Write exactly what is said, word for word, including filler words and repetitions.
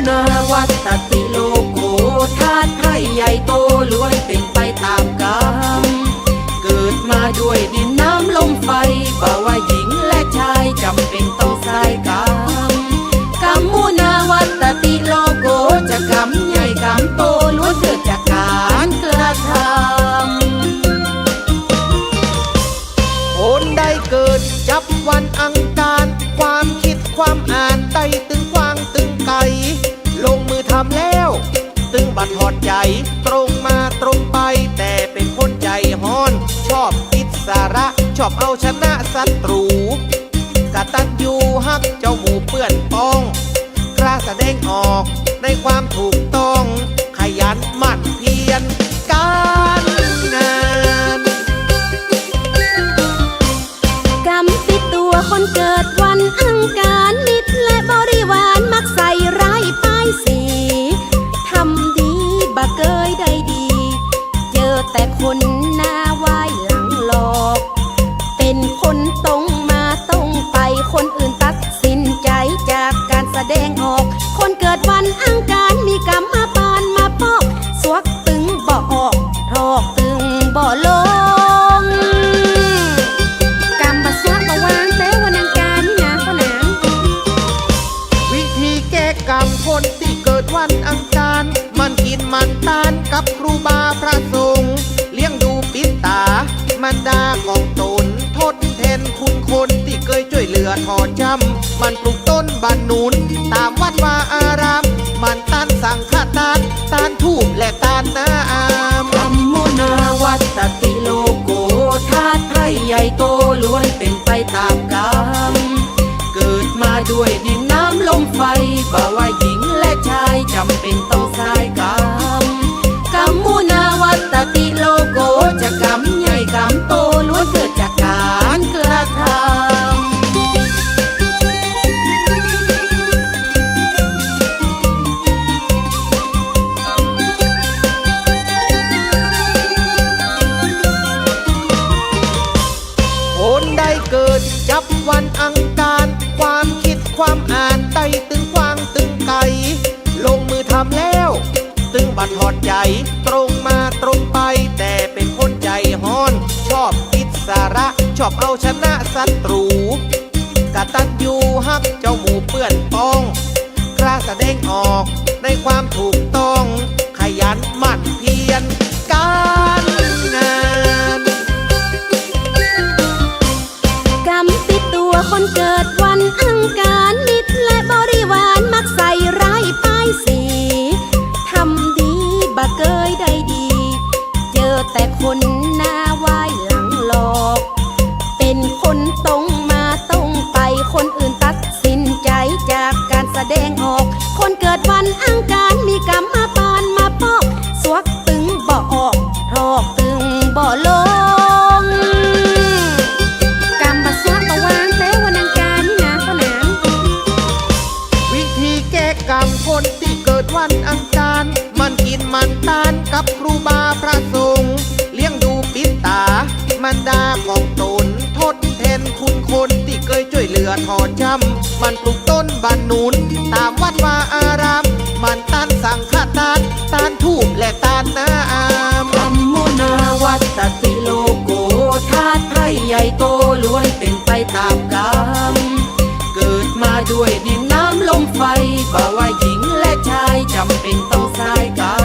นาวัตติโลโก ธาตุไข่ใหญ่โตล้วนเป๋นไปต๋ามก๋รรม เกิดมาด้วยดินน้ำลมไฟ บ่ว่าหญิงและชายจ๋ำเป๋นต้องสายก๋รรม กัมมุนาวัตติโลโก จะก๋รรมใหญ่ก๋รรมโตล้วนเกิดจากก๋านกระทำ คนได้เกิดจับวันอังคาร ความกึ๊ดความอ่านได้ตึงกว้างตึงไก๋ ลงมือทำแล้วตึงบ่ถอดใจ๋ ตรงมาตรงไป แต่เป๋นคนใจ๋ฮ้อน ชอบอิสระ ชอบเอาชนะศัตรู กตัญญูฮักเจ้าหมู่เปื้อนป๊อง กล้าแสดงออกในความถูกต้อง ขยันหมั่นเพียรก๋านงาน กำปิดตั๋วคนเกิดวันอังคาร มิตรและบริวารมักใส่ร้ายป้ายสี ทำดีบ่เกยได้ดี เจอแต่คนหน้าไหว้หลังหลอก เป๋นคนตรงมาตรงไป คนอื่นตัดสินใจ๋จากก๋านแสดงออก คนเกิดวันอังคารมีก๋รรมปานมาปอก สวกตึงบ่ออก ถอกตึงบ่ลง กำบ่สะบ่วางแต๊วันอังคารนี่นาพ่อหนาม วิธีแก้กรรมคนตี้เกิดวันอังคาร หมั่นกิ๋นหมั่นตานกับครูบาพระสงฆ์ เลี้ยงดูปิดต๋ามารดาของต๋น ทดแทนคุณคนตี้เกยจ้วยเหลือถ่อจ้ำ หมั่นปลูกต้นบานหนุนต๋ามวัดวาอาราม หมั่นตานสังฆตาน ตานธูปและตานน้ำ กัมมุนาวัตติโลโก ธาตุไข่ใหญ่โตล้วนเป๋นไปต๋ามก๋รรม เกิดมาด้วยดินน้ำลมไฟ บ่ว่าหญิงและชายจ๋ำเป๋นต้องสายก๋รรม กัมมุนาวัตติโลโก จะก๋รรมใหญ่ก๋รรมโตล้วนเกิดจากก๋านกระทำ คนได้เกิดจับวันอังคาร ความกึ๊ดความอ่านได้ตึงกว้างตึงไก๋ ลงมือทำแล้วตึงบ่ถอดใจ๋ ตรงมาตรงไป แต่เป๋นคนใจ๋ฮ้อน ชอบอิสระ ชอบเอาชนะศัตรู กตัญญูฮักเจ้าหมู่เปื้อนป๊อง กล้าแสดงออกในความถูกต้อง ขยันหมั่นเพียรก๋านงาน กำปิดตั๋วคนเกิดวันอังคาร มิตรและบริวารมักใส่ร้ายป้ายสี ทำดีบ่เกยได้ดี เจอแต่คนหน้าไหว้หลังหลอก เป๋นคนตรงมาตรงไป คนอื่นตัดสินใจ๋จากก๋านแสดงออก คนเกิดวันอังคารมีก๋รรมปานมาปอก สวกตึงบ่ออก ถอกตึงบ่ลง กำบ่สะบ่วางแต๊วันอังคารนี่นาพ่อหนาม วิธีแก้กรรมคนตี้เกิดวันอังคาร หมั่นกิ๋นหมั่นตานกับครูบาพระสงฆ์ เลี้ยงดูปิดต๋ามารดาของต๋น ทดแทนคุณคนตี้เกยจ้วยเหลือถ่อจ้ำ หมั่นปลูกต้นบานหนุนต๋ามวัดวาอาราม หมั่นตานสังฆตาน ตานธูปและตานน้ำ กัมมุนาวัตติโลโก ธาตุไข่ใหญ่โตล้วนเป๋นไปต๋ามก๋รรม เกิดมาด้วยดินน้ำลมไฟ บ่ว่าหญิงและชายจ๋ำเป๋นต้องสายก๋ร